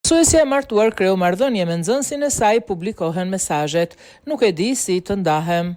Mësuesja e martuar kreu marrëdhënie me nxënësin e saj, publikohen mesazhet, Nuk e di si të ndahem.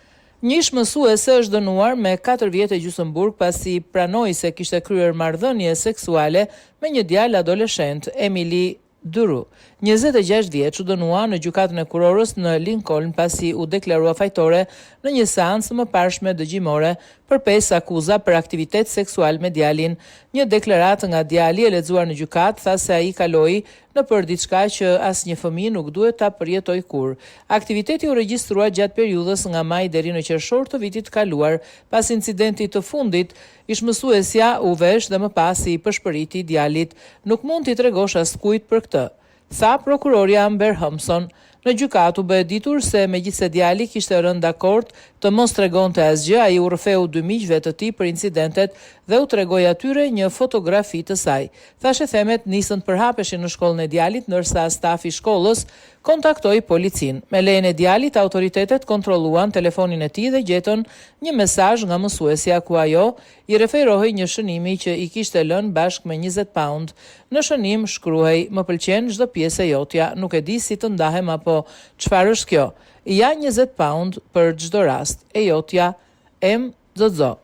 Një ish-mësuese është dënuar me katër vjet e gjysmë burg pasi pranoi se kishte kryer marrëdhënie seksuale me një djalë adoleshent, Emily Drew, 26 vjeç, u dënua në Gjykatën e Kurorës në Lincoln pasi u deklarua fajtore në një seancë të mëparshme dëgjimore për pesë akuza për aktivitet seksual me djalin. Një deklaratë nga djali e lexuar në gjykatë tha se ai kaloi nëpër diçka që asnjë fëmijë nuk duhet ta përjetojë kurrë. Aktiviteti u regjistrua gjatë periudhës nga maj deri në qershor të vitit të kaluar. Pas incidentit të fundit, ish-mësuesja u vesh dhe më pas i pëshpëriti djalit, Nuk mund t'i tregosh askujt për këtë. Tha prokurorja Amber Thompson. Në gjykatë u bë e ditur se megjithëse djali kishte rënë dakord të mos tregonte asgjë, ai u rrëfeu dy miqve të tij për incidentet dhe u tregoi atyre një fotografi të saj. Thashethemet nisën të përhapeshin në shkollën e djalit ndërsa stafi i shkollës kontaktoi policinë. Me lejen e djalit, autoritetet kontrolluan telefonin e tij dhe gjetën një mesazh nga mësuesja ku ajo i referohej një shënimi që i kishte lënë bashkë me 20 paund. Në shënim shkruhej, më pëlqen çdo pjesë e jotja, nuk e di si të ndahem apo çfarë është kjo. Ja 20 paund për çdo rast, e jotja, M. Zozo.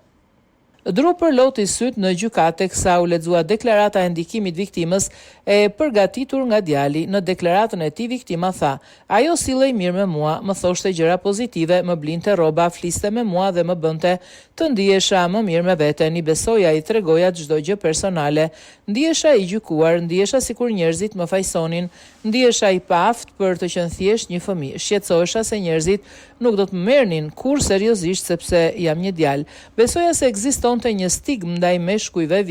Drew përloti sytë në gjykatë teksa u lexua deklarata e ndikimit viktimës e përgatitur nga djali. Në deklaratën e tij viktima tha: "Ajo sillej mirë me mua, më thoshte gjëra pozitive, më blinte rroba, fliste me mua dhe më bënte të ndihesha më mirë me veten, i besoja, i tregoja çdo gjë personale. Ndihesha i gjykuar, ndihesha sikur njerëzit më fajësonin, ndihesha i paaftë për të qenë thjesht një fëmijë. Shqetësohesha se njerëzit nuk do të më merrnin kurrë seriozisht sepse jam një djalë. Besoja se ekzistonte një stigmë ndaj meshkujve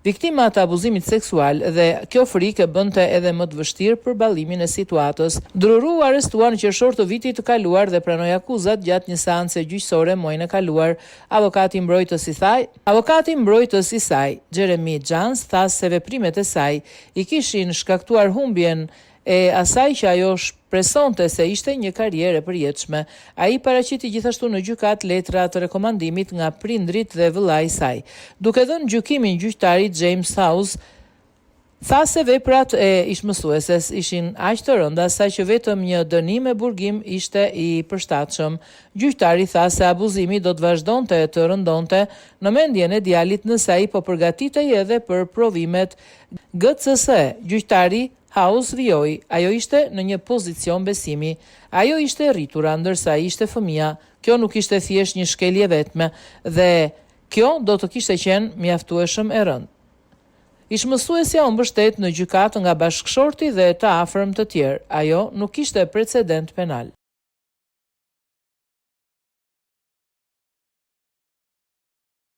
viktima të abuzimit seksual dhe kjo frikë e bënte edhe më të vështirë përballimin e situatës. Drew u arrestua në qershor të vitit të kaluar dhe pranoi akuzat gjatë një seance gjyqësore muajin e kaluar. Avokati mbrojtës i tha, avokati mbrojtës i saj, Jeremy Jans, tha se veprimet e saj i kishin shkaktuar humbjen e asaj që ajo shpresonte se ishte një karrierë e përjetshme. Ai paraqiti gjithashtu në gjykatë letra të rekomandimit nga prindrit dhe vëllai i saj. Duke dhënë gjykimin gjyqtari James House tha se veprat e ish-mësueses ishin aq të rënda sa që vetëm një dënim me burgim ishte i përshtatshëm. Gjyqtari tha se abuzimi do të vazhdonte të rëndonte në mendjen e djalit nëse ai po përgatitej edhe për provimet GCSE. Gjyqtari House vijoi, ajo ishte në një pozicion besimi. Ajo ishte e rritura, ndërsa ai ishte fëmija. Kjo nuk ishte thjesht një shkelje vetme dhe kjo do të kishte qenë mjaftueshëm e rëndë. Ish-mësuesja u mbështet në gjykatë nga bashkëshorti dhe të afërm të tjerë. Ajo nuk kishte precedent penal.